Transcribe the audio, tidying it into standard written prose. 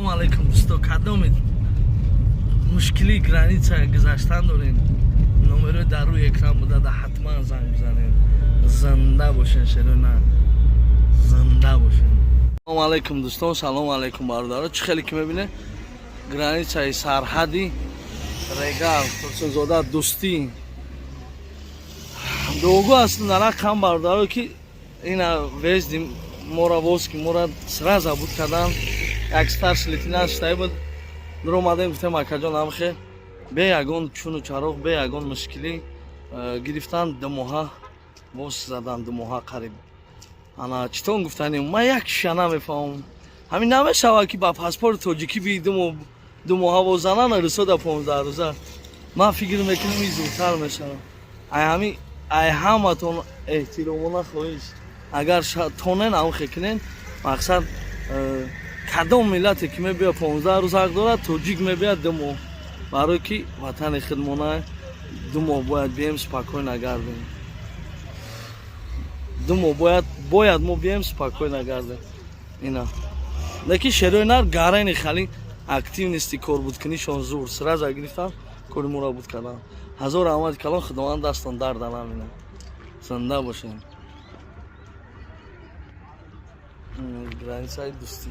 Салому алейкум, дӯсто. Кадоме мушкили граница гузаштан дорем, номерои дар рӯи экран буда, да ҳатман занг бизанем. Зинда бошен, шерона, зинда бошен. Салому алейкум, дӯстон, салому алейкум, бародаро. Чӣ хеле ки мебинед, границаи сарҳади Регар, Турсунзода, Дӯстӣ дуогӯ ҳастем дар ҳаққам, бародаро, ки ина въезди мора воз ки мора сразу буд кардан. Як старший лейтенант штаи буд, дуромадем, гуфтем: «Акаҷон, амхе бе ягон чуну чароғ, бе ягон мушкилӣ гирифтан, 2 моҳа воз задан, 2 моҳа қариб». Ана читон гуфтанем, ман як шиша намефаҳмам. Ҳамин намешавад, ки ба паспорти тоҷикӣ би 2 моҳ, 2 моҳа воз занан, рӯзода 15 рӯза. Ман фикр мекунам, ин зудтар мешавад. Ай ҳамин, ай ҳаматон эҳтиромона хоҳиш, агар тонен, амхе кунен. Мақсад, кадом миллате ки мебиёд, 15 рӯз ҳақ дорад, тоҷик мебиёд 2 моҳ. Барое ки ватани худмона 2 моҳ бояд бием, спокойно гардем. 2 моҳ бояд мо бием, спокойно гардем. Ина лекин шерои нар гарани хали активности корбудкунишон зур, сразу гирифтан, кори моро буд кардан. Ҳазор раҳмати калон, Худованд дастон дарда намина. Зинда бошем. Границаи Дӯстӣ.